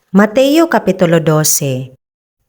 Mateo Kapitulo 12.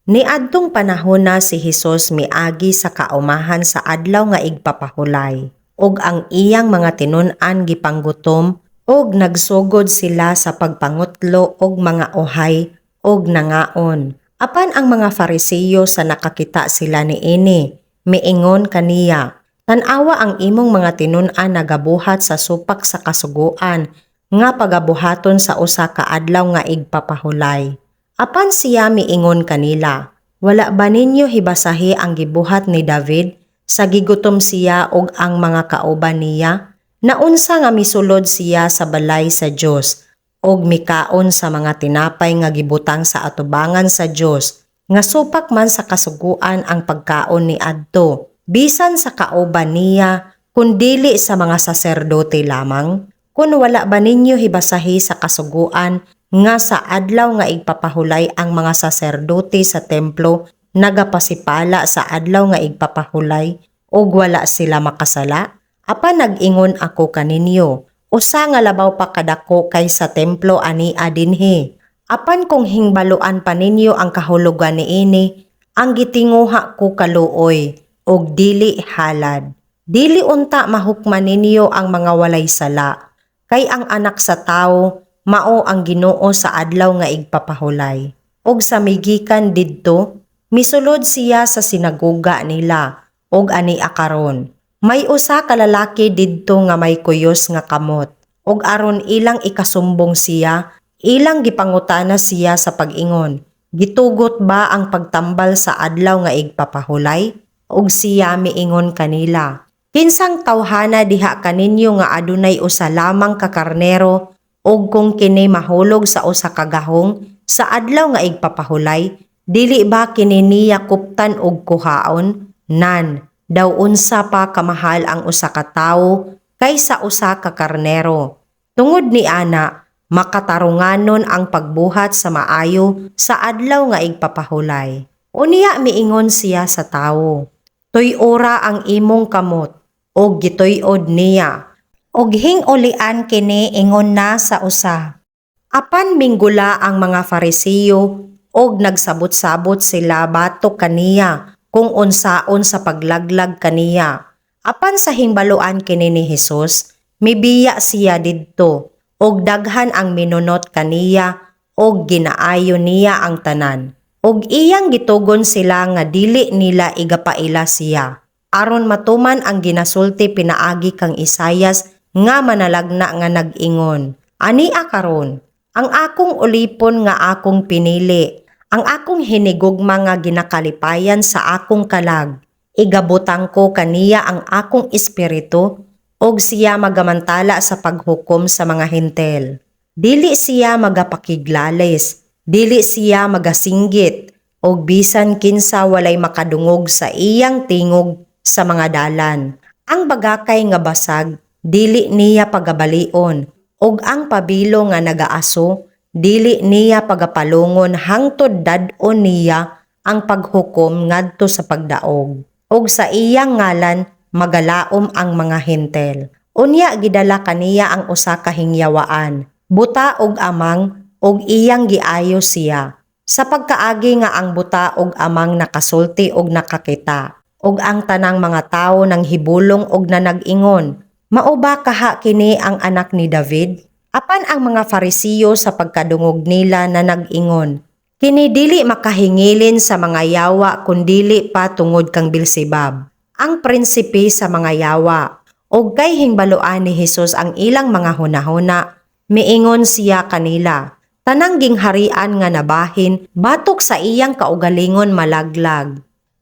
Niadtong panahon na si Hesus miagi sa kaumahan sa Adlaw nga Igpapahulay, ug ang iyang mga tinun-an gipanggutom ug nagsugod sila sa pagpangutlo og mga uhay ug nangaon. Apan ang mga Farisiyo, sa nakakita sila niini, miingon kaniya, "Tan-awa, ang imong mga tinun-an nagabuhat sa supak sa kasuguan nga pagabuhaton sa usa ka Adlaw nga Igpapahulay." Apan siya miingon kanila, "Wala ba ninyo hibasahi ang gibuhat ni David sa gigutom siya ug ang mga kauban niya? Naunsa nga misulod siya sa balay sa Dios ug mikaon sa mga tinapay nga gibutang sa atubangan sa Dios, nga supak man sa kasuguan ang pagkaon ni adto bisan sa kauban niya, kundili sa mga saserdote lamang? Kun wala ba ninyo hibasahi sa kasuguan nga sa Adlaw nga Igpapahulay ang mga saserdote sa templo nagapasipala sa Adlaw nga Igpapahulay ug wala sila makasala? Apan nag-ingon ako kaninyo, usa nga labaw pa kadako kaysa templo ania dinhi. Apan kung hingbaluan pa ninyo ang kahulugan niini, 'Ang gitinguha ko kaluoy ug dili halad,' dili unta mahukman ninyo ang mga walay sala. Kay ang Anak sa Tawo mao ang Ginoo sa Adlaw nga Igpapahulay." Og sa migikan didto, misulod siya sa sinagoga nila og ania karon, may usa ka lalaki didto nga may kuyos nga kamot. Og aron ilang ikasumbong siya, ilang gipangutana siya sa pag-ingon, "Gitugot ba ang pagtambal sa Adlaw nga Igpapahulay?" Og siya miingon kanila, "Kinsang tawhana diha kaninyo nga adunay usa lamang ka karnero ug kung kini mahulog sa usa ka gahong sa Adlaw nga Igpapahulay, dili ba kini niya kuptan og kuhaon? Nan, daw unsa pa kamahal ang usa ka tawo kaysa usa ka karnero. Tungod ni ana, makatarunganon ang pagbuhat sa maayo sa Adlaw nga Igpapahulay." Unya miingon siya sa tawo, "Tuy-ora ang imong kamot," og gituy-od niya. Og hing-ulian kini ingon na sa usa. Apan minggula ang mga Farisiyo og nagsabot-sabot sila batok kaniya kung unsaon sa paglaglag kaniya. Apan sa hingbaluan kini ni Hesus, mibiya siya didto og daghan ang minunot kaniya og ginaayo niya ang tanan. Og iyang gitugon sila nga dili nila igapaila siya, aron matuman ang ginasulti pinaagi kang Isayas nga manalagna nga nag-ingon, "Ania karon, ang akong ulipon nga akong pinili, ang akong hinigugma nga ginakalipayan sa akong kalag. Igabutang ko kaniya ang akong espiritu ug siya magamantala sa paghukom sa mga Hentil. Dili siya magapakiglalis, dili siya magasinggit, ug bisan kinsa walay makadungog sa iyang tingog sa mga dalan. Ang bagakay nga basag, dili niya pagabalion, ug ang pabilo nga nagaaso, dili niya pagapalungon hangtod dad-on niya ang paghukom ngadto sa pagdaog. Ug sa iyang ngalan magalaom ang mga Hentil." Unya gidala kaniya ang usa ka hingyawaan, buta og amang, ug iyang giayo siya. Sa pagkaagi nga ang buta og amang nakasulti og nakakita. Ug ang tanang mga tawo nang hibulong og nanag-ingon, "Mao ba kaha kini ang anak ni David?" Apan ang mga Farisiyo, sa pagkadungog nila na nag-ingon, "Kini dili makahingilin sa mga yawa kundili pa tungod kang Beelzebub, ang prinsipe sa mga yawa." Og kay hingbaluan ni Hesus ang ilang mga hunahuna, miingon siya kanila, "Tanang gingharian nga nabahin batok sa iyang kaugalingon malaglag.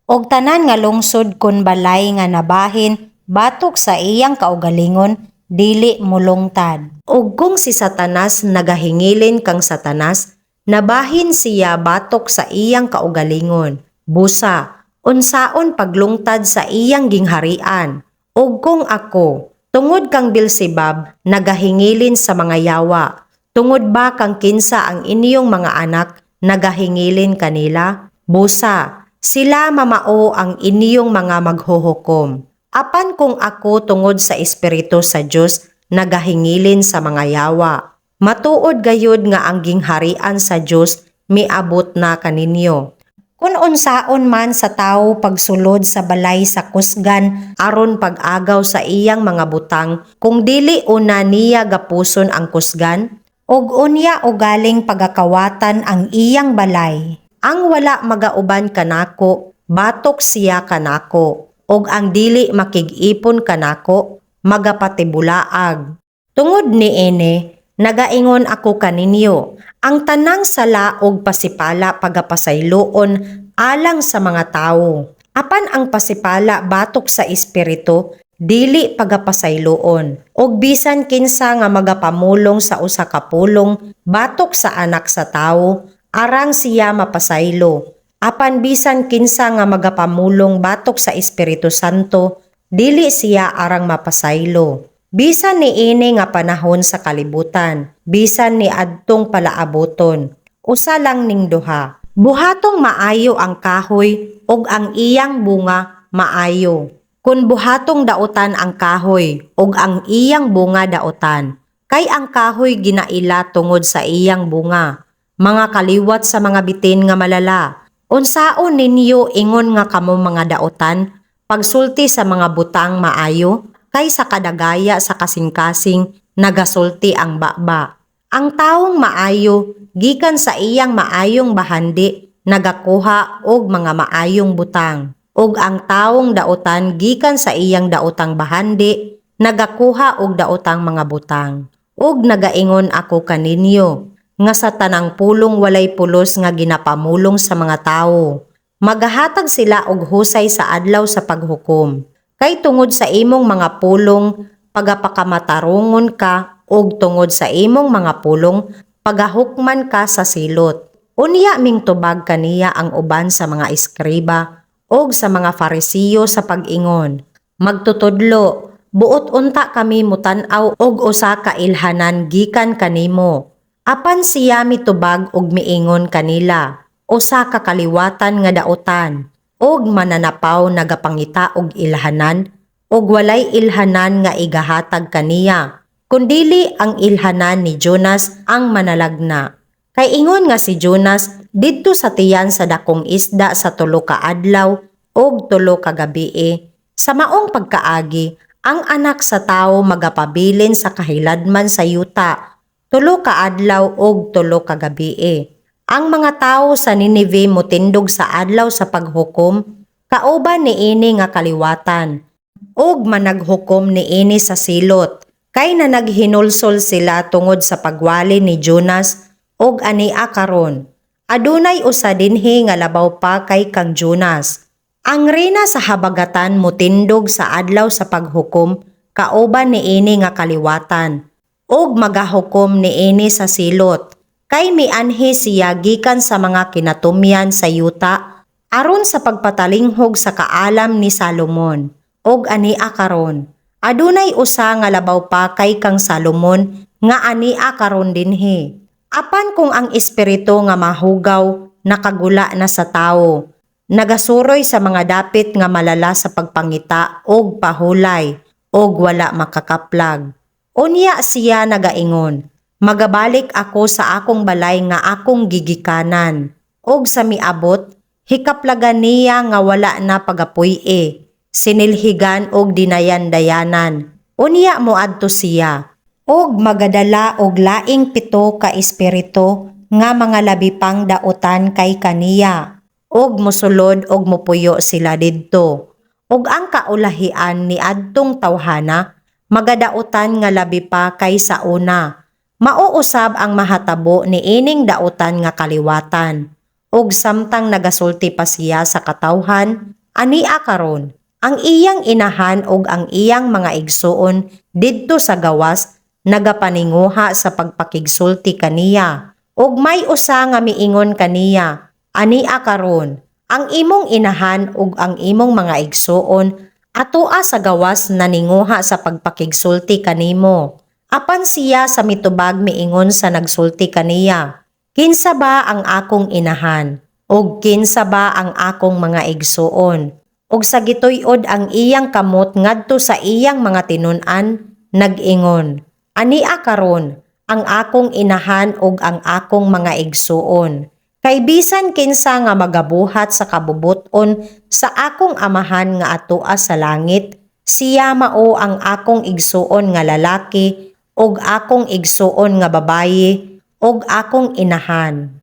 Og tanan nga lungsod kon balay nga nabahin batok sa iyang kaugalingon dili mulungtad. Og kung si Satanas nagahingilin kang Satanas, nabahin siya batok sa iyang kaugalingon. Busa, unsaon paglungtad sa iyang gingharian? Og kung ako, tungod kang Beelzebub, nagahingilin sa mga yawa, tungod ba kang kinsa ang inyong mga anak nagahingilin kanila? Busa, sila mamao ang inyong mga maghuhukom. Apan kung ako tungod sa Espiritu sa Dios nagahingilin sa mga yawa, matuod gayud nga ang gingharian sa Dios miabot na kaninyo. Kung unsaon man sa tawo pagsulod sa balay sa kusgan aron pag-agaw sa iyang mga butang kung dili una niya gapuson ang kusgan, ug unya ugaling pagakawatan ang iyang balay. Ang wala magauban kanako, batok siya kanako, ug ang dili makig-ipon kanako, magapatibulaag. Tungod niini, nagaingon ako kaninyo, ang tanang sala og pasipala pagapasayloon alang sa mga tawo. Apan ang pasipala batok sa Espiritu dili pagapasayloon. Og bisan kinsa nga magapamulong sa usa ka pulong batok sa Anak sa Tawo, arang siya mapasaylo. Apan bisan kinsa nga magapamulong batok sa Espiritu Santo, dili siya arang mapasaylo. Bisan niini nga panahon sa kalibutan, bisan niadtong palaabuton, usa lang ning duha. Buhatong maayo ang kahoy ug ang iyang bunga maayo. Kun buhatong dautan ang kahoy ug ang iyang bunga dautan, kay ang kahoy ginaila tungod sa iyang bunga. Mga kaliwat sa mga bitin nga malala, unsaon ninyo ingon nga kamo mga dautan pagsulti sa mga butang maayo? Kay sa kadagaya sa kasing-kasing nagasulti ang baba. Ang tawong maayo gikan sa iyang maayong bahandi nagakuha og mga maayong butang. Ug ang tawong dautan gikan sa iyang daotang bahandi nagakuha og daotang mga butang. Ug nagaingon ako kaninyo nga sa tanang pulong walay pulos nga ginapamulong sa mga tawo, magahatag sila og husay sa Adlaw sa Paghukom. Kay tungod sa imong mga pulong pagapakamatarungon ka, ug tungod sa imong mga pulong pagahukman ka sa silot. Unya mingtubag kaniya ang uban sa mga eskriba ug sa mga Farisiyo sa pag-ingon, "Magtutudlo, buot unta kami mutan-aw og usa ka ilhanan gikan kanimo." Apan siya mitubag og miingon kanila, "Usa ka kaliwatan nga dautan ug mananapaw nagapangita og ilhanan, ug walay ilhanan nga igahatag kaniya kundili ang ilhanan ni Jonas ang manalagna. Kay ingon nga si Jonas didto sa tiyan sa dakong isda sa 3 ka adlaw ug 3 ka gabii, sa maong pagkaagi ang Anak sa Tawo magapabilin sa kahiladman sa yuta 3 ka adlaw ug 3 ka gabii. Ang mga tawo sa Nineve motindog sa Adlaw sa Paghukom kauban niini nga kaliwatan ug managhukom niini sa silot, kay nanaghinulsol sila tungod sa pagwali ni Jonas, ug ania karon adunay usa dinhi nga labaw pa kay kang Jonas. Ang reyna sa habagatan motindog sa Adlaw sa Paghukom kauban niini nga kaliwatan ug magahukom niini sa silot, kay mianhi siya gikan sa mga kinatumyan sa yuta aron sa pagpatalinghog sa kaalam ni Salomon, ug ania karon adunay usa nga labaw pa kay kang Salomon nga ania karon dinhi. Apan kung ang espiritu nga mahugaw nakagula na sa tawo, nagasuroy sa mga dapit nga malala sa pagpangita og pahulay, og wala makakaplag. Unya siya nagaingon, 'Magabalik ako sa akong balay nga akong gigikanan.' Og sa miabot, hikaplagan niya nga wala na pagapuy-i, sinilhigan og dinayan-dayanan. Unya moadto siya og magadala og laing pito ka espiritu nga mga labi pang dautan kay kaniya, ug mosulod og mopuyo sila didto. Ug ang kaulahian niadtong tawhana magadautan nga labi pa kay sa una. Mao usab ang mahatabo niining dautan nga kaliwatan." Ug samtang nagasulti pa siya sa katawhan, ania karon ang iyang inahan ug ang iyang mga igsuon didto sa gawas nagapaninguha sa pagpakigsulti kaniya. Ug may usa nga miingon kaniya, "Ania karon ang imong inahan ug ang imong mga igsuon atoa sa gawas naninguha sa pagpakigsulti kanimo." Apan siya sa mitubag miingon sa nagsulti kaniya, "Kinsa ba ang akong inahan ug kinsa ba ang akong mga igsuon?" Ug sa gituy-od ang iyang kamot ngadto sa iyang mga tinun-an, nag-ingon, "Ania karon ang akong inahan ug ang akong mga igsuon. Kay bisan kinsa nga magabuhat sa kabubut-on sa akong Amahan nga atoa sa langit, siya mao ang akong igsuon nga lalaki ug akong igsuon nga babayi ug akong inahan.